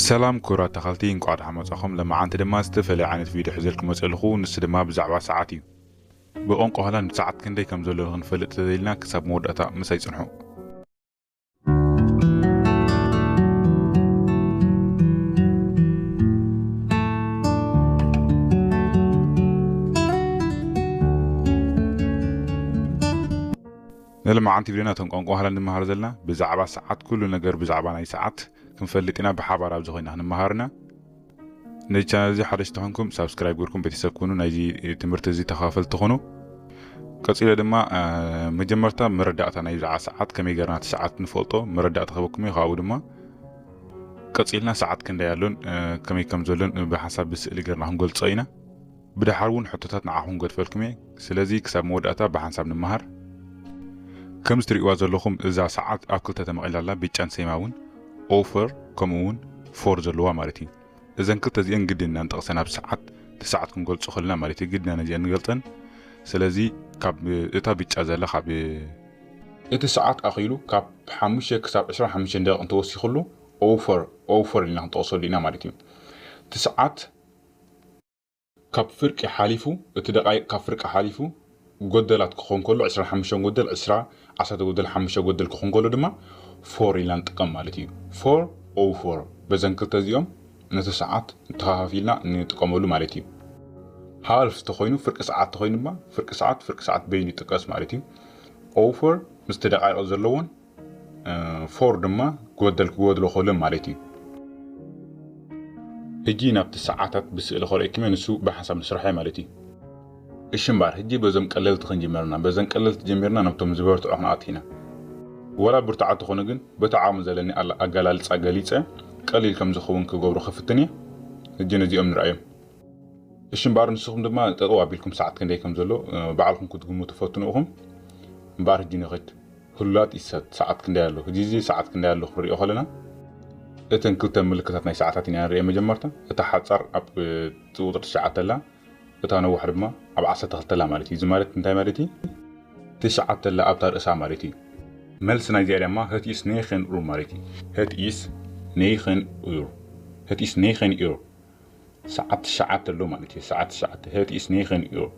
ሰላም ክቡራት ተኸልቲ፣ እንቋዕ ደሓን መጻኹም። ለማዓንቲ ድማ ዝተፈለየ ዓይነት ቪድዮ ሒዘልኩም መጽእ ኣለኹ። ንሱ ድማ ብዛዕባ ሰዓት እዩ። ብቋንቋ ሆላንድ ሰዓት ክንደይ ከም ዘሎ ክንፈልጥ ተዘይልና ክሳብ መወዳእታ ምሳይ ጽንሑ። ንሎማዓንቲ ቪድዮና እቶም ቋንቋ ሆላንድ ንመሃር ዘለና ብዛዕባ ሰዓት፣ ኩሉ ነገር ብዛዕባ ናይ ሰዓት ክንፈልጥ ኢና ብሓባር ኣብዚ ኮይና ክንመሃር ኢና። ነዚ ቻነል እዚ ሓደሽቲ ተኾንኩም ሳብስክራይብ ገርኩም ቤተሰብ ኩኑ፣ ናይዚ ትምህርቲ እዚ ተኻፈልቲ ኩኑ። ቀጺለ ድማ፣ እ፣ መጀመርታ መረዳእታ ናይ ብዛዕባ ሰዓት ከመይ ገርና እቲ ሰዓት ንፈልጦ መረዳእታ ክህበኩም እዩ። ካብኡ ድማ ቀጺልና ሰዓት ክንደይ ኣሎን፣ እ፣ ከመይ ከም ዘሎን ብሓንሳብ ብስእሊ ገርና ክንገልጾ ኢና። ብድሓር እውን ሕቶታት ንዓኹም ገድፈልኩም እየ። ስለዚ ክሳብ መወዳእታ ብሓንሳብ ንመሃር። ከምዚ ትርእይዋ ዘለኹም እዛ ሰዓት ኣብ ክልተ ተመቒላ ኣላ፣ ብጫን ሰማያውን፣ ኦፈር ከምኡ እውን ፎር ዘለዋ ማለት እዩ። እዘን ክልተ እዚአን ግድን ኢና ንጠቕሰን ኣብ ሰዓት፣ እቲ ሰዓት ክንገልጾ ከለና ማለት እዩ፣ ግድን ኢና ነዚአን ንገልጸን። ስለዚ ካብ እታ ብጫ ዘላ ካብ እቲ ሰዓት ኣኺሉ ካብ ሓሙሽተ ክሳብ ዕስራን ሓሙሽተን ደቂቕ እንተወሲኹሉ ኦፈር፣ ኦፈር ኢልና ክንጠቕሰሉ ኢና ማለት እዩ። እቲ ሰዓት ካብ ፍርቂ ሓሊፉ፣ እቲ ደቃይቕ ካብ ፍርቂ ሓሊፉ ጎደላት ክኾን ከሎ፣ ዕስራን ሓሙሽተን ጎደል፣ ዕስራ፣ ዓሰርተ ጎደል፣ ሓሙሽተ ጎደል ክኾን ከሎ ድማ ፎር ኢልና ንጥቀም ማለት እዩ። ፎር ኦፈር። በዘን ክልተ እዚኦም ነቲ ሰዓት ተኸፋፊልና ንጥቀመሉ ማለት እዩ። ሃልፍ ተኾይኑ፣ ፍርቂ ሰዓት ተኾይኑ ድማ ፍርቂ ሰዓት፣ ፍርቂ ሰዓት በይኑ ይጥቀስ ማለት እዩ። ኦፈር ምስቲ ደቃይቕ ዘለዎን፣ እ፣ ፎር ድማ ክጎደል ክጎድሎ ከሎ ማለት እዩ። ሕጂ ናብቲ ሰዓታት ብስእሊ ከርእየኩም እየ፣ ንሱ ብሓንሳብ ንስራሕ ማለት እዩ። እሺ እምበኣር፣ ሕጂ በዞም ቀለልቲ ክንጅመርና፣ በዘን ቀለልቲ ጀሚርና ናብቶም ዝበርትዑ ክንኣቱ ኢና። ወላ ብርቱዓት ትኾኑ ግን፣ በቲ ዓቕሚ ዘለኒ ኣላ-፣ ኣገላልጻ ገሊጸ፣ ቀሊል ከም ዝኸውን ክገብሮ ክፍትን እየ። ሕጂ ነዚኦም ንርኣዮም። እሺ እምበኣር፣ ንስኹም ድማ ጠጠው ኣቢልኩም ሰዓት ክንደይ ከም ዘሎ፣ እ፣ ባዕልኹም ክትግምቱ ፈትኑ ኢኹም። እምበኣር ሕጂ ንኸይድ። ህሉላት ይሰት ሰዓት ክንደይ ኣሎ? ሕጂ እዚ ሰዓት ክንደይ ኣሎ ክንሪኦ ከለና፣ እተን ክልተ ምልክታት ናይ ሰዓታት ኢና ንሪኦ። መጀመርታ፣ እታ ሓጻር ኣብ፣ እ፣ ቁጽሪ ትሽዓተ ኣላ፣ እታ ነዋሕ ድማ ኣብ ዓሰርተ ክልተ ኣላ ማለት እዩ። እዚ ማለት እንታይ ማለት እዩ? ትሽዓተ ኣላ ኣብታ ርእሳ ማለት እዩ። መልሲ ናይዚኣ ድማ፣ het is negen uur ማለት እዩ። Het is negen uur። Het is negen uur። ሰዓት ትሽዓተ ኣሎ ማለት እዩ። ሰዓት ትሽዓተ፣ het is negen uur።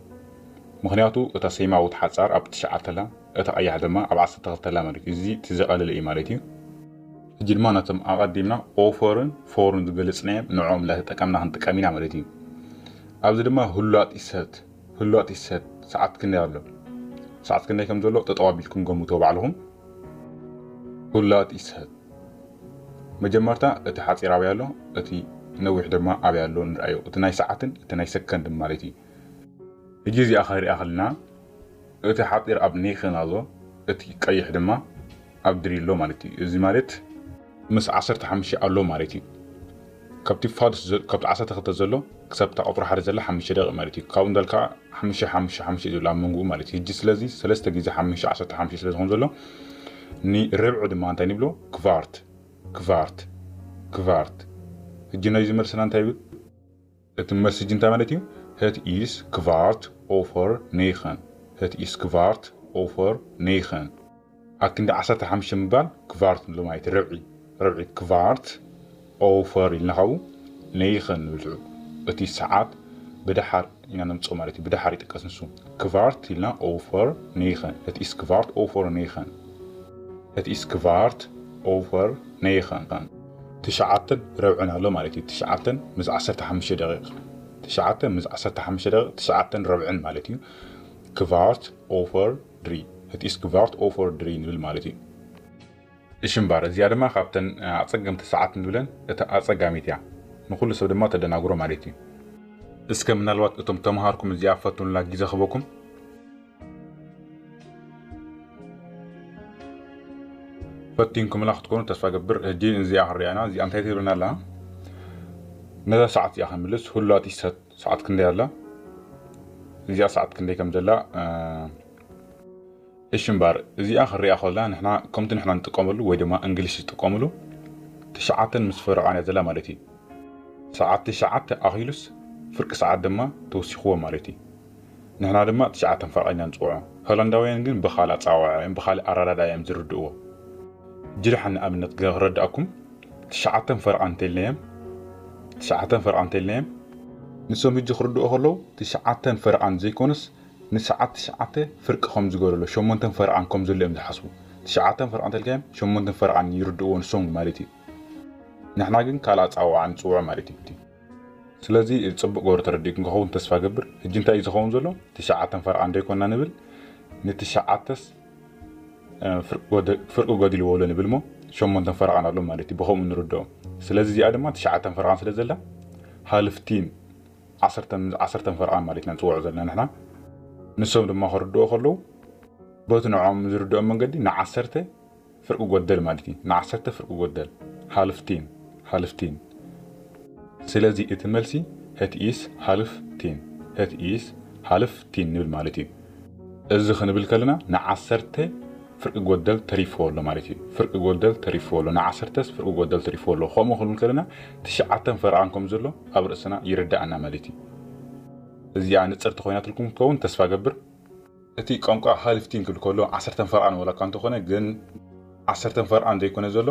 ምኽንያቱ እታ ሰማያዊት ሓጻር ኣብ ትሽዓተ ኣላ፣ እታ ቀያሕ ድማ ኣብ ዓሰርተ ክልተ ኣላ ማለት እዩ። እዚ እቲ ዝቐለለ እዩ ማለት እዩ። ሕጂ ድማ ነቶም ኣቐዲምና ኦፈርን ፎርን ዝገልጽናዮም ንዕኦም እናተጠቀምና ክንጥቀም ኢና ማለት እዩ። ኣብዚ ድማ ህሉላት ይሰት፣ ህሉላት ይሰት ሰዓት ክንደይ ኣሎ? ሰዓት ክንደይ ከም ዘሎ ጠጠው ኣቢልኩም ገምትዎ ባዕልኹም። ህሉላት ይሰት። መጀመርታ እቲ ሓጺር ኣበይ ኣሎ፣ እቲ ነዊሕ ድማ ኣበይ ኣሎ ንርኣዮ። እቲ ናይ ሰዓትን እቲ ናይ ሰከንድን ማለት እዩ። ሕጂ እዚኣ ክንሪኣ ከለና፣ እቲ ሓጺር ኣብ negen ኣሎ፣ እቲ ቀይሕ ድማ ኣብ drie ኣሎ ማለት እዩ። እዚ ማለት ምስ ዓሰርተ ሓሙሽተ ኣሎ ማለት እዩ። ካብቲ ፋዱስ ዘ-፣ ካብቲ ዓሰርተ ክልተ ዘሎ ክሳብ እታ ቁጽሪ ሓደ ዘላ ሓሙሽተ ደቂቕ ማለት እዩ። ካብኡ እንዳልካ ሓሙሽተ፣ ሓሙሽተ፣ ሓሙሽተ እዩ ዘሎ ኣብ መንጎኡ ማለት እዩ። ሕጂ ስለዚ ሰለስተ ግዜ ሓሙሽተ፣ ዓሰርተ ሓሙሽተ ስለ ዝኾን ዘሎ፣ ንርብዒ ድማ እንታይ ንብሎ? ክቫርት፣ ክቫርት፣ ክቫርት። ሕጂ ናይዚ መልስና እንታይ ይብል? እቲ መልሲ ሕጂ እንታይ ማለት እዩ? Het is kwart over negen። Het is kwart over negen። ኣብ ክንዲ ዓሰርተ ሓሙሽተ ምባል ክቫርት ንብሎ ማለት እዩ። ርብዒ፣ ርብዒ ክቫርት ኦቨር ኢልና ካብኡ negen ንብል። እቲ ሰዓት ብድሓር ኢና ነምጽኦ ማለት እዩ። ብድሓር ይጥቀስ ንሱ። ክቫርት ኢልና ኦቨር negen። Het is kwart over negen። Het is kwart over negen። ትሽዓተን ረብዕን ኣሎ ማለት እዩ። ትሽዓተን ምስ ዓሰርተ ሓሙሽተ ደቂቕ። ትሽዓተ ምስ ዓሰርተ ሓሙሽተ ደቂቕ፣ ትሽዓተን ረብዕን ማለት እዩ። Kwart over drie። Het is kwart over drie ንብል ማለት እዩ። እሺ እምበኣር፣ እዚኣ ድማ ካብተን ኣጸገምቲ ሰዓት ንብለን እታ ኣጸጋሚት እያ። ንኹሉ ሰብ ድማ ተደናግሮ ማለት እዩ። እስከ ምናልባት እቶም ተምሃርኩም እዚኣ ፈትኑላ ግዜ ክህበኩም። ፈቲንኩምላ ክትኮኑ ተስፋ ገብር። ሕጂ እዚኣ ክንሪኣ ኢና። እዚኣ እንታይ ትብለና ኣላ? ነዛ ሰዓት እዚኣ ክንምልስ፣ ህሉላት ይሰት ሰዓት ክንደይ ኣላ? እዚኣ ሰዓት ክንደይ ከም ዘላ፣ እ፣ እሺ እምበኣር፣ እዚኣ ክንሪኣ ከለና፣ ንሕና ከምቲ ንሕና ንጥቀመሉ ወይ ድማ እንግሊሽ ዝጥቀምሉ፣ ትሽዓተን ምስ ፈረቓን እያ ዘላ ማለት እዩ። ሰዓት ትሽዓተ ኣኺሉስ ፍርቂ ሰዓት ድማ ተወሲኽዎ ማለት እዩ። ንሕና ድማ ትሽዓተን ፈረቓ ኢና ንጽውዖ። ሆላንዳውያን ግን ብኻልእ ኣጸዋውዓ እዮም፣ ብኻልእ ኣረዳድኣ እዮም ዝርድእዎ። ሕጂ ደሓን ንኣብነት ገ-፣ ክረድኣኩም፣ ትሽዓተን ፈረቓን እንተልናዮም ትሽዓተን ፈረቓን እንተልናዮም ንሶም ሕጂ ክርድኦ ከለዉ ትሽዓተን ፈረቓን ዘይኮነስ ንሰዓት ትሽዓተ ፍርቂ ከም ዝገደሎ ሸሞንተን ፈረቓን ከም ዘሎ እዮም ዝሓስቡ። ትሽዓተን ፈረቓን እንተልካዮም ሸሞንተን ፈረቓን ይርድእዎ ንሶም ማለት እዩ። ንሕና ግን ካልእ ኣጸዋውዓ ንጽውዖ ማለት እዩ። ስለዚ ጽቡቕ ገበሩ ተረዲእኩም ክኸውን ተስፋ ገብር። ሕጂ እንታይ እዩ ዝኸውን ዘሎ? ትሽዓተን ፈረቓን ዶ ኣይኮና ንብል? ንትሽዓተስ ፍርቂ ጎዲልዎ ኣሎ ንብል እሞ ሸሞንተን ፈረቓን ኣሎ ማለት እዩ። ብኸምኡ ንርድኦ። ስለዚ እዚኣ ድማ ትሽዓተን ፈረቓን ስለ ዘላ ሃልፍቲን ዓሰርተን ፈረቓን ማለት ኢና ንፅውዖ ዘለና ንሕና። ንሶም ድማ ክርድኦ ከለዉ በቲ ንዖም ዝርድኦም መንገዲ ንዓሰርተ ፍርቂ ጎደል ማለት እዩ። ንዓሰርተ ፍርቂ ጎደል ሃልፍቲን ሃልፍቲን። ስለዚ እቲ መልሲ ህት ኢስ ሃልፍ ቲን ህት ኢስ ሃልፍ ቲን ንብል ማለት እዩ። እዚ ክንብል ከለና ንዓሰርተ ፍርቂ ጎደል ተሪፍዎ ኣሎ ማለት እዩ። ፍርቂ ጎደል ተሪፍዎ ኣሎ። ንዓሰርተስ ፍርቂ ጎደል ተሪፍዎ ኣሎ። ከምኡ ክንብል ከለና ትሽዓተን ፈረቓን ከም ዘሎ ኣብ ርእስና ይርድኣና ማለት እዩ። እዚኣ ንጽርቲ ኮይናትልኩም ክትከውን ተስፋ ገብር። እቲ ቋንቋ ሃልፍቲን ክብል ከሎ ዓሰርተን ፈረቓን ወላ እኳ እንተኾነ ግን ዓሰርተን ፈረቓን ዘይኮነ ዘሎ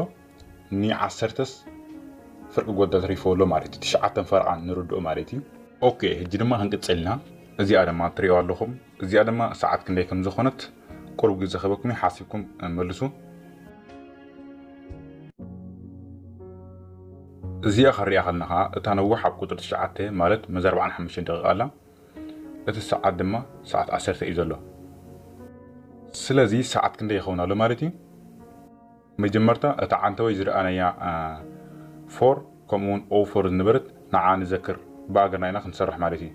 ንዓሰርተስ ፍርቂ ጎደል ተሪፍዎ ኣሎ ማለት እዩ። ትሽዓተን ፈረቓን ንርድኦ ማለት እዩ። ኦኬ ሕጂ ድማ ክንቅጽል ኢና። እዚኣ ድማ ትሪእዋ ኣለኹም። እዚኣ ድማ ሰዓት ክንደይ ከም ዝኾነት ቁሩብ ግዜ ክህበኩም እዩ፣ ሓሲብኩም መልሱ። እዚኣ ክንሪኣ ከለና ኸዓ እታ ነዊሕ ኣብ ቁጽሪ ትሽዓተ ማለት መዘርባዕን ሓሙሽተን ደቂቕ ኣላ። እቲ ሰዓት ድማ ሰዓት ዓሰርተ እዩ ዘሎ። ስለዚ ሰዓት ክንደይ ይኸውን ኣሎ ማለት እዩ? መጀመርታ እታ ዓንተወይ ዝረኣናያ ፎር ከምኡ እውን ኦፎር ዝነበረት ንዓ ንዘክር ብኣገርና ኢና ክንሰርሕ ማለት እዩ።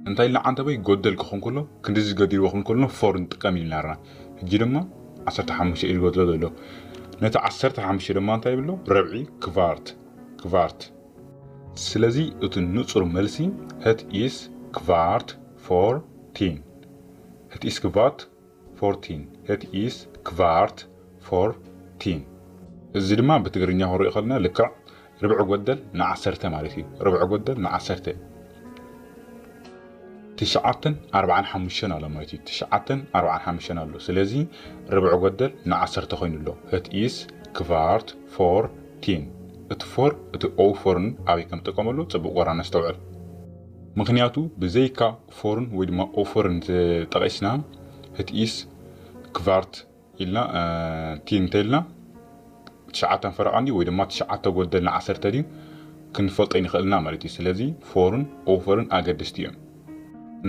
እንታይ ኢልና ዓንተወይ ጎደል ክኾን ከሎ ክንድዚ ገዲልዎ ክብል ከሎ ፎር ንጥቀም ኢልና ርና። ሕጂ ድማ ዓሰርተ ሓሙሽተ እዩ ዝጎድሎ ዘሎ። ነቲ ዓሰርተ ሓሙሽተ ድማ እንታይ ይብሎ? ረብዒ ክቫርት ክቫርት። ስለዚ እቲ ንጹር መልሲ ህት ኢስ ክቫርት ፎር ቲን ህት ኢስ ክቫርት ፎር ቲን ህት ኢስ ክቫርት ፎር ቲን። እዚ ድማ ብትግርኛ ክንሪኦ ከለና ልክዕ ርብዒ ጎደል ንዓሰርተ ማለት እዩ። ርብዒ ጎደል ንዓሰርተ ትሽዓተን ኣርባዓን ሓሙሽተን ኣሎ ማለት እዩ። ትሽዓተን ኣርባዓን ሓሙሽተን ኣሎ። ስለዚ ርብዒ ጎደል ንዓሰርተ ኮይኑ ኣሎ። ህት ኢስ ክቫርት ፎር ቲን። እቲ ፎር እቲ ኦፎርን ኣበይ ከም ጥቀመሉ ጽቡቕ ወራ ነስተውዕል። ምክንያቱ ብዘይካ ፎርን ወይ ድማ ኦፎርን ተጠቒስና ህት ኢስ ክቫርት ኢልና ቲን እንተኢልና ትሽዓተን ፈረቓ እንድዩ ወይ ድማ ትሽዓተ ጎደል ንዓሰርተ ድዩ ክንፈልጦ ይንኽእልና ማለት እዩ። ስለዚ ፎርን ኦፈርን ኣገደስቲ እዮም።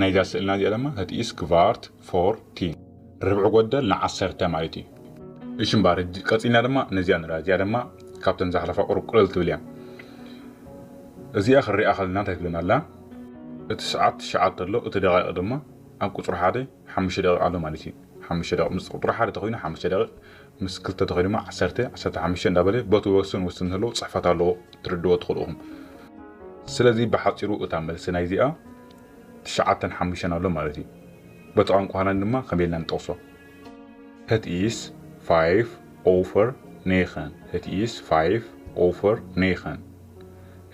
ናይዛ ስእልና እዚኣ ድማ ህት ኢስ ክቫርት ፎር ቲን ርብዒ ጎደል ንዓሰርተ ማለት እዩ። እሺ እምበኣር ሕጂ ቀፂልና ድማ ነዚኣ ንርኣ። እዚኣ ድማ ካብተን ዝሓለፋ ቁሩብ ቅልል ትብል እያ። እዚኣ ክንሪኣ ከለና እንታይ ትብለና ኣላ? እቲ ሰዓት ትሽዓተ ኣሎ፣ እቲ ደቂቕ ድማ ኣብ ቁፅሪ ሓደ ሓሙሽተ ደቂቕ ኣሎ ማለት እዩ። ሓሙሽተ ደቂቕ ምስ ቁፅሪ ሓደ ተኾይኑ ሓሙሽተ ደቂቕ፣ ምስ ክልተ ተኾይኑ ድማ ዓሰርተ፣ ዓሰርተ ሓሙሽተ እንዳበለ በቲ ወሰን ወሰን ዘለዎ ፅሕፈት ኣለዎ፣ ትርድዎ ትኽእሉ ኢኹም። ስለዚ ብሓፂሩ እታ መልሲ ናይዚኣ ትሽዓተን ሓሙሽተን ኣሎ ማለት እዩ። በቲ ቋንቋና ድማ ከመይ ኢልና ንጠቕሶ? Het is vijf over negen. Het is vijf over negen.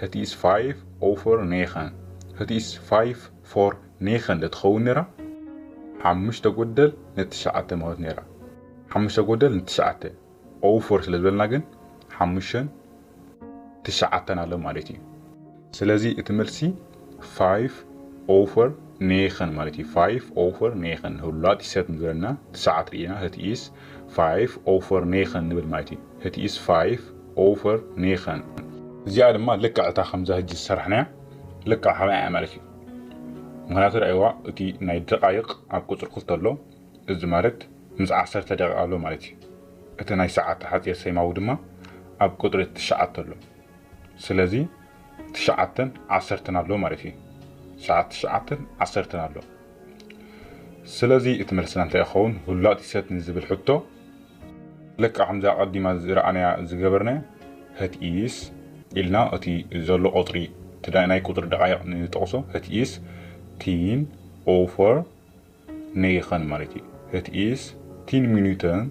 Het is vijf over negen. Het is vijf voor negen እንተትኸውን ነይራ ሓሙሽተ ጎደል ንትሽዓተ ማለት ነይራ። ሓሙሽተ ጎደል ንትሽዓተ ኦፈር ስለ ዝበልና ግን ሓሙሽተን ትሽዓተን ኣሎ ማለት እዩ። ስለዚ እቲ መልሲ ፋይቭ ኦፈር ኔኸን ማለት እዩ። ፋይቭ ኦፈር ኔኸን ህሉው ዲሰት ንዝበለና እቲ ሰዓት ርኢና፣ ህት ኢስ ፋይቭ ኦፈር ኔኸን ንብል ማለት እዩ። ህት ኢስ ፋይቭ ኦፈር ኔኸን። እዚኣ ድማ ልክዕ እታ ከምዛ ሕጂ ዝሰራሕናያ ልክዕ ሓብኣ እያ ማለት እዩ። ምኽንያቱ ርኣይዋ፣ እቲ ናይ ደቓይቕ ኣብ ቁፅሪ ክልተ ኣሎ። እዚ ማለት ምስ ዓሰርተ ደቂቕ ኣሎ ማለት እዩ። እቲ ናይ ሰዓት ሓፂር ሰማያዊ ድማ ኣብ ቁፅሪ ትሽዓተ ኣሎ። ስለዚ ትሽዓተን ዓሰርተን ኣሎ ማለት እዩ። ሰዓት ትሽዓተን ዓሰርተን ኣሎ። ስለዚ እቲ መልስና እንታይ ይኸውን? ህሉው ዲሰት ንዝብል ሕቶ ልክዕ ከምዚ ኣቐዲማ ዝረኣናያ ዝገበርናዮ ህት ኢስ ኢልና እቲ ዘሎ ቁፅሪ፣ እቲ ናይ ቁፅሪ ደቓይቕ ንጠቕሶ፣ ህት ኢስ ቲን ኦፈር ኔኸን ማለት እዩ። ህት ኢስ ቲን ሚኒተን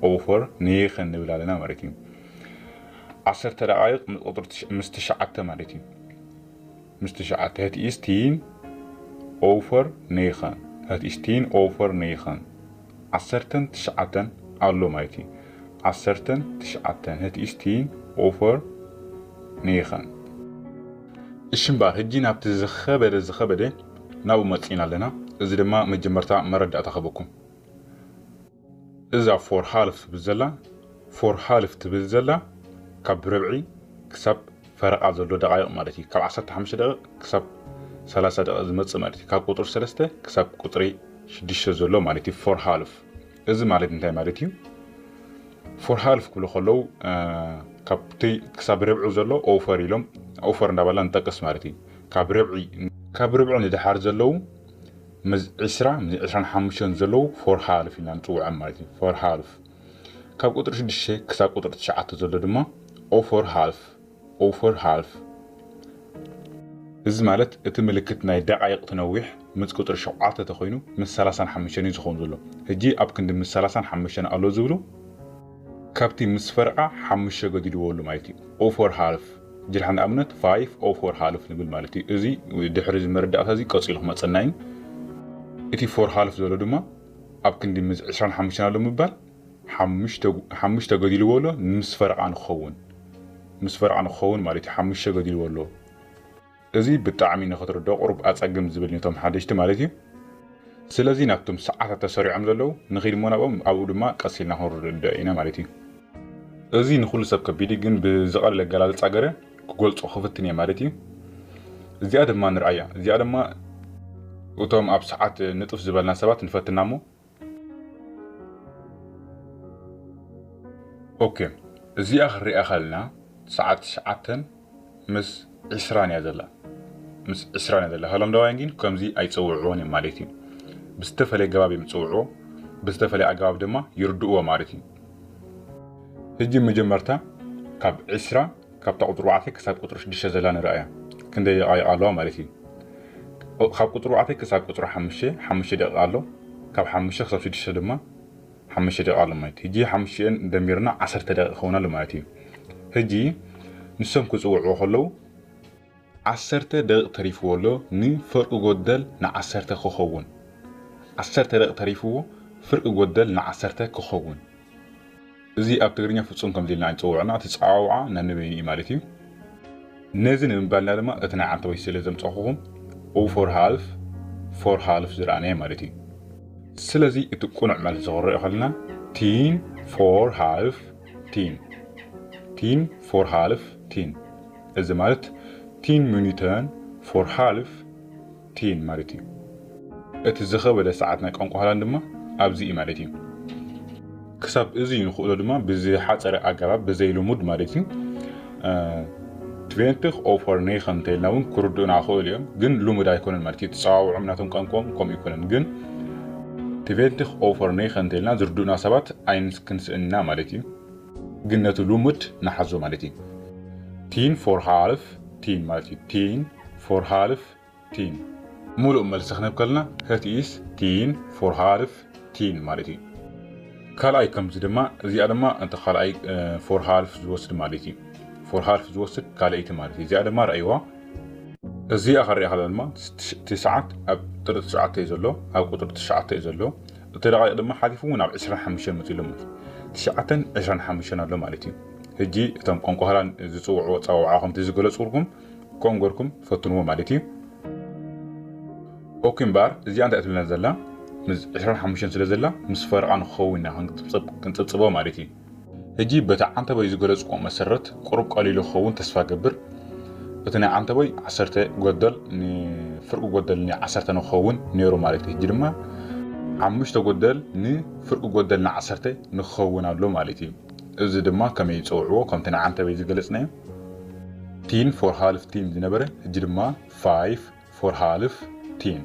ኦፈር ኔኸን ንብል ኣለና ማለት እዩ። ዓሰርተ ደቓይቕ ምስ ቁፅሪ ትሽ-፣ ምስ ትሽዓተ ማለት እዩ። ምስ ትሽዓተ፣ ህት ኢስ ቲን ኦፈር ኔኸን። ህት ኢስ ቲን ኦፈር ኔኸን። ዓሰርተን ትሽዓተን ኣሎ ማለት እዩ። ዓሰርተን ትሽዓተን፣ ህት ኢስ ቲን ኦፈር ኔኸን። እሺ እምበኣር ሕጂ ናብቲ ዝኸበደ ዝኸበደ ናብኡ መጺእና ኣለና። እዚ ድማ መጀመርታ መረዳእታ ክህበኩም። እዛ ፎር ሃልፍ ትብል ዘላ ፎር ሃልፍ ትብል ዘላ ካብ ርብዒ ክሳብ ፈረቓ ዘሎ ደቓይቕ ማለት እዩ። ካብ ዓሰርተ ሓሙሽተ ደቂቕ ክሳብ ሰላሳ ደቂቕ ዝመጽእ ማለት እዩ። ካብ ቁጥሪ ሰለስተ ክሳብ ቁጥሪ ሽዱሽተ ዘሎ ማለት እዩ ፎር ሃልፍ። እዚ ማለት እንታይ ማለት እዩ? ፎር ሃልፍ ክብሉ ከለዉ ካብቲ ክሳብ ርብዒ ዘሎ ኦፈር ኢሎም ኦፈር እንዳበልና ንጠቅስ ማለት እዩ። ካብ ርብዒ ካብ ርብዒ ንድሓር ዘለዉ ምስ ዕስራ ምስ ዕስራን ሓሙሽተን ዘለዉ ፎር ሃልፍ ኢልና ንፅውዖም ማለት እዩ። ፎር ሃልፍ ካብ ቁጥሪ ሽዱሽተ ክሳብ ቁጥሪ ትሽዓተ ዘሎ ድማ ኦፈር ሃልፍ ኦፈር ሃልፍ። እዚ ማለት እቲ ምልክት ናይ ደቓይቕ ትነዊሕ ምስ ቁጥሪ ሸውዓተ ተኮይኑ ምስ ሰላሳን ሓሙሽተን እዩ ዝኸውን ዘሎ። ሕጂ ኣብ ክንዲ ምስ ሰላሳን ሓሙሽተን ኣሎ ዝብሉ ካብቲ ምስ ፈረቓ ሓሙሽተ ገዲልዎ ኣሎ ማለት እዩ። ኦፈር ሃልፍ ሕጂ ድሓን ንኣብነት ፋይፍ ኦፈር ሃልፍ ንብል ማለት እዩ። እዚ ድሕሪ እዚ መረዳእታ እዚ ቀፂሉ ክመፀና እዩ። እቲ ፎር ሃልፍ ዘሎ ድማ ኣብ ክንዲ ምስ ዕስራን ሓሙሽተን ኣሎ ምባል ሓሙሽተ ገዲልዎ ኣሎ ምስ ፈረቓ ንክኸውን ምስ ፈረቓ ንክኸውን ማለት እዩ። ሓሙሽተ ገዲልዎ ኣሎ። እዚ ብጣዕሚ ንክትርድኦ ቁሩብ ኣጸግም ዝብል ነቶም ሓደሽቲ ማለት እዩ። ስለዚ ናብቶም ሰዓታት ተሰሪዖም ዘለዉ ንኺድ እሞ ናብኦም ኣብኡ ድማ ቀስ ኢልና ክንርድኦ ኢና ማለት እዩ። እዚ ንኹሉ ሰብ ከቢድ እዩ፣ ግን ብዝቐለለ ኣገላልጻ ገረ ክገልጾ ክፍትን እየ ማለት እዩ። እዚኣ ድማ ንርኣያ። እዚኣ ድማ እቶም ኣብ ሰዓት ንጥፍ ዝበልና ሰባት ንፈትና እሞ ኦኬ፣ እዚኣ ክንሪኣ ከለና ሰዓት ትሽዓተን ምስ ዕስራን እያ ዘላ። ምስ ዕስራን እያ ዘላ። ሆላንዳውያን ግን ከምዚ ኣይጸውዕዎን እዮም ማለት እዩ። ብዝተፈለየ ኣገባብ እዮም ዝጸውዕዎ፣ ብዝተፈለየ ኣገባብ ድማ ይርድእዎ ማለት እዩ። ሕጂ መጀመርታ ካብ ዕስራ ካብታ ቁጽሪ ኣርባዕተ ክሳብ ቁጽሪ ሽዱሽተ ዘላ ንርኣያ። ክንደይ ደቓይቕ ኣለዋ ማለት እዩ። ካብ ቁጽሪ ኣርባዕተ ክሳብ ቁጽሪ ሓሙሽተ፣ ሓሙሽተ ደቂቕ ኣሎ። ካብ ሓሙሽተ ክሳብ ሽዱሽተ ድማ ሓሙሽተ ደቂቕ ኣሎ ማለት እዩ። ሕጂ ሓሙሽተን ደሚርና ዓሰርተ ደቂቕ ክኸውን ኣሎ ማለት እዩ። ሕጂ ንሶም ክጽውዕዎ ከለዉ ዓሰርተ ደቂቕ ተሪፍዎ ኣሎ ንፍርቂ ጎደል ንዓሰርተ ክኸውን። ዓሰርተ ደቂቕ ተሪፍዎ ፍርቂ ጎደል ንዓሰርተ ክኸውን። እዚ ኣብ ትግርኛ ፍጹም ከምዚ ኢልና ኣይንጽውዕና፣ እቲ ጸዋውዓ ነንበይኑ እዩ ማለት እዩ። ነዚ ንምባልና ድማ እቲ ናይ ዓንተቦይ ስእሊ ዘምጻኹኹም ኡ ፎር ሃልፍ፣ ፎር ሃልፍ ዝረኣናዮ ማለት እዩ። ስለዚ እቲ ቅኑዕ መልሲ ክንሪኦ ከለና ቲን ፎር ሃልፍ ቲን፣ ቲን ፎር ሃልፍ ቲን። እዚ ማለት ቲን ሚኒተን ፎር ሃልፍ ቲን ማለት እዩ። እቲ ዝኸበደ ሰዓት ናይ ቋንቋ ሆላንድ ድማ ኣብዚ እዩ ማለት እዩ። ክሳብ እዚ ንኽእሎ ድማ ብዝሓፀረ ኣገባብ ብዘይ ልሙድ ማለት እዩ። ትቬንቲኽ ኦፈር ኔኸን እንተኢልና እውን ክርድኡና ይኽእሉ እዮም፣ ግን ልሙድ ኣይኮነን ማለት እዩ። ተፀዋውዖም ናቶም ቋንቋኦም ከምኡ ኣይኮነን፣ ግን ትቬንቲኽ ኦፈር ኔኸን እንተኢልና ዝርድኡና ሰባት ኣይንስ ክንስእንና ማለት እዩ። ግን ነቲ ልሙድ ንሓዞ ማለት እዩ። ቲን ፎር ሃልፍ ቲን ማለት እዩ። ቲን ፎር ሃልፍ ቲን። ሙሉእ መልሲ ክንህብ ከለና ህት ኢስ ቲን ፎር ሃልፍ ቲን ማለት እዩ። ካልኣይ ከምዚ ድማ እዚኣ ድማ እቲ ካልኣይ ፎር ሃልፍ ዝወስድ ማለት እዩ። ፎር ሃልፍ ዝወስድ ካልኣይቲ ማለት እዩ። እዚኣ ድማ ረኣይዋ። እዚኣ ክንሪኣ ከለና ድማ እቲ ሰዓት ኣብ ቁፅሪ ትሽዓተ እዩ ዘሎ፣ ኣብ ቁፅሪ ትሽዓተ እዩ ዘሎ። እቲ ደቓይቕ ድማ ሓሊፉ እውን ኣብ ዕስራን ሓሙሽተን መፂኡ ኣሎ ማለት እዩ። ትሽዓተን ዕስራን ሓሙሽተን ኣሎ ማለት እዩ። ሕጂ እቶም ቋንቋ ሆላንድ ዝፅውዕዎ ኣፀዋውዓ ከምቲ ዝገለፅኩልኩም ከምኡ ገርኩም ፈትንዎ ማለት እዩ። ኦኬ እምበኣር እዚኣ እንታይ ትብለና ዘላ? ምስ ዕስራን ሓሙሽተን ስለ ዘላ ምስ ፈረቓ ንክኸውን ኢና ክንፅብፅቦ ማለት እዩ። ሕጂ በቲ ዓንተቦይ ዝገለፅኩዎ መሰረት ቁሩብ ቀሊሉ ክኸውን ተስፋ ገብር። እቲ ናይ ዓንተቦይ ዓሰርተ ጎደል ንፍርቂ ጎደል ንዓሰርተ ንክኸውን ነይሩ ማለት እዩ። ሕጂ ድማ ሓሙሽተ ጎደል ንፍርቂ ጎደል ንዓሰርተ ንክኸውን ኣሎ ማለት እዩ። እዚ ድማ ከመይ ይፀውዕዎ? ከምቲ ናይ ዓንተቦይ ዝገለፅናዮ ቲን ፎር ሃልፍ ቲን ዝነበረ ሕጂ ድማ ፋይፍ ፎር ሃልፍ ቲን፣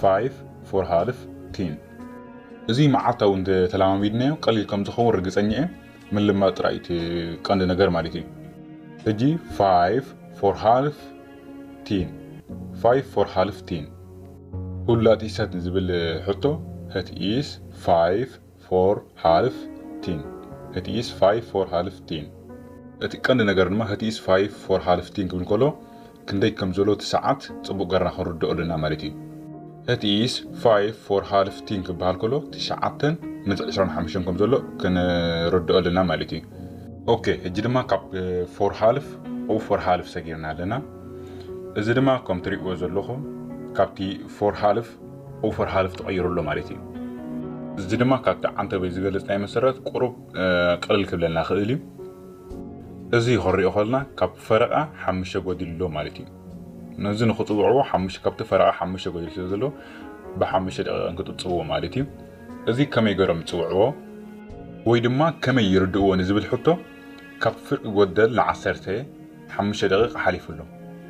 ፋይፍ ፎር ሃልፍ ቲን። እዚ መዓልታዊ እንተተለማሚድናዮ ቀሊል ከም ዝኸውን ርግፀኛ እየ። ምልማድ ጥራይ እቲ ቀንዲ ነገር ማለት እዩ። ሕጂ ፋይፍ ፎር ሃልፍ ቲን፣ ፋይፍ ፎር ሃልፍ ቲን። ሁላጢሰት ንዝብል ሕቶ ህት ኢስ ፋይፍ ፎር ሃልፍ ቲን፣ ህት ኢስ ፋይፍ ፎር ሃልፍ ቲን። እቲ ቀንዲ ነገር ድማ ህት ኢስ ፋይፍ ፎር ሃልፍ ቲን ክብል ከሎ ክንደይ ከም ዘሎ እቲ ሰዓት ጽቡቕ ገርና ክንርድኦ ኣለና ማለት እዩ። ህት ኢስ ፋይፍ ፎር ሃልፍ ቲን ክበሃል ከሎ ትሽዓተን ምስ ዕስራን ሓሙሽተን ከም ዘሎ ክንርድኦ ኣለና ማለት እዩ። ኦኬ፣ ሕጂ ድማ ካብ ፎር ሃልፍ ኦቨር ሃልፍ ሰጊርና ኣለና። እዚ ድማ ከም ትሪእዎ ዘለኹም ካብቲ ፎር ሃልፍ ኦቨር ሃልፍ ተቐይሩ ኣሎ ማለት እዩ። እዚ ድማ ካብቲ ዓንተበይ ዝገልጽ ናይ መሰረት ቁሩብ ቅልል ክብለና ክእል እዩ። እዚ ክሪኦ ከለና ካብ ፈረቓ ሓሙሽተ ጎዲሉ ኣሎ ማለት እዩ። ነዚ ንክፅውዕዎ ሓሙሽተ ካብቲ ፈረቓ ሓሙሽተ ጎዲሉ ስለ ዘሎ ብሓሙሽተ ደቂቕ ንክጥፅብዎ ማለት እዩ። እዚ ከመይ ገይሮም ይፅውዕዎ ወይ ድማ ከመይ ይርድእዎ ንዝብል ሕቶ ካብ ፍርቂ ጎደል ንዓሰርተ ሓሙሽተ ደቂቕ ሓሊፉ ኣሎ።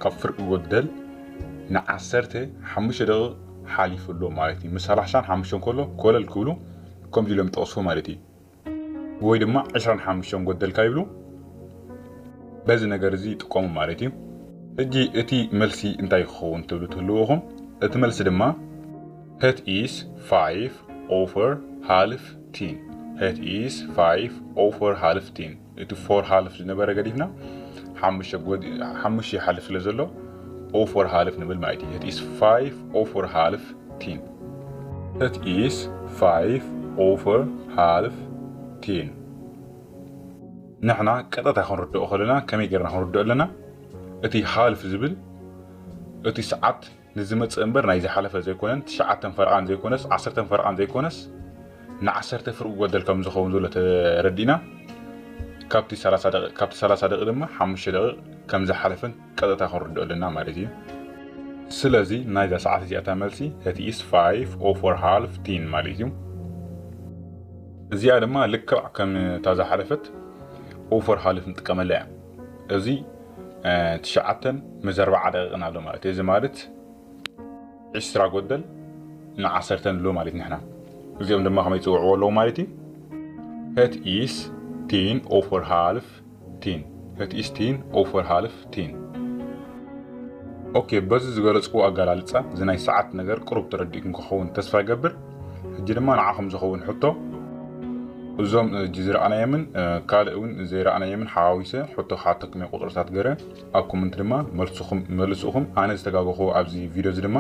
ካብ ፍርቂ ጎደል ንዓሰርተ ሓሙሽተ ደቂቕ ሓሊፉ ኣሎ ማለት እዩ። ምስ ሰላሳን ሓሙሽተን ከሎ ኮለል ክብሉ ከምዚ ኢሎም ይጠቕሱ ማለት እዩ። ወይ ድማ ዕስራን ሓሙሽተን ጎደልካ ይብሉ። በዚ ነገር እዚ ይጥቀሙ ማለት እዩ። ሕጂ እቲ መልሲ እንታይ ክኸውን ትብሉ ትህልውኹም? እቲ መልሲ ድማ het is five over half tien። Het is five over half tien። እቲ ፎር ሃልፍ ዝነበረ ገዲፍና ሓሙሽተ ይሓልፍ ስለ ዘሎ ኦቨር ሃልፍ ንብል ማለት እዩ። Het is five over half tien። Het is five over half tien። ንሕና ቀጥታ ክንርድኦ ከለና ከመይ ጌርና ክንርድኦ ኣለና? እቲ ሃልፍ ዝብል እቲ ሰዓት ንዝመጽእ እምበር ናይ ዝሓለፈ ዘይኮነን፣ ትሽዓተን ፈረቓን ዘይኮነስ፣ ዓሰርተን ፈረቓን ዘይኮነስ፣ ንዓሰርተ ፍርቂ ጎደል ከም ዝኸውን ዘሎ ተረዲእና፣ ካብቲ ሰላሳ ደቂ-፣ ካብቲ ሰላሳ ደቂ ድማ ሓሙሽተ ደቂ ከም ዝሓለፈን ቀጥታ ክንርድኦ ኣለና ማለት እዩ። ስለዚ ናይዛ ሰዓት እዚኣታ መልሲ het is five over half tien ማለት እዩ። እዚኣ ድማ ልክዕ ከም እታ ዝሓለፈት ኦቨር ሃልፍ ንጥቀመላ እያ። እዚ ትሽዓተን ምስ ኣርባዓ ደቂቕን ኣሎ ማለት እዩ። እዚ ማለት ዕስራ ጎደል ንዓሰርተን ኣሎ ማለት ንሕና እዚኦም ድማ ከመይ ይፅውዕዎ ኣለዉ ማለት እዩ። Het is tien over half tien። Het is tien over half tien። ኦኬ፣ በዚ ዝገለፅኩ ኣገላልፃ እዚ ናይ ሰዓት ነገር ቅሩብ ተረዲእኩም ክኸውን ተስፋ ይገብር። ሕጂ ድማ ንዓኹም ዝኸውን ሕቶ እዞም ሕጂ ዝረኣናዮምን ካልእ እውን ዘይረኣናዮምን ሓዋዊሰ ሕቶ ክሓተኩም እየ ቁፅርታት ገረ ኣብ ኮመንት ድማ መልስኹም መልስኹም ኣነ ዝተጋገኹ ኣብዚ ቪድዮ እዚ ድማ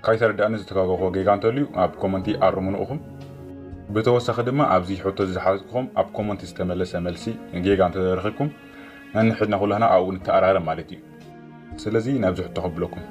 ካይተረዳእኒ ዝተጋገኹ ጌጋ እንተልዩ ኣብ ኮመንቲ ኣርሙ ንእኹም። ብተወሳኺ ድማ ኣብዚ ሕቶ ዝሓዝኩም ኣብ ኮመንቲ ዝተመለሰ መልሲ ጌጋ እንተረኺብኩም ነንሕድና ኩላህና ኣብኡ ንተኣራረም ማለት እዩ። ስለዚ ናብዚ ሕቶ ከብለኩም።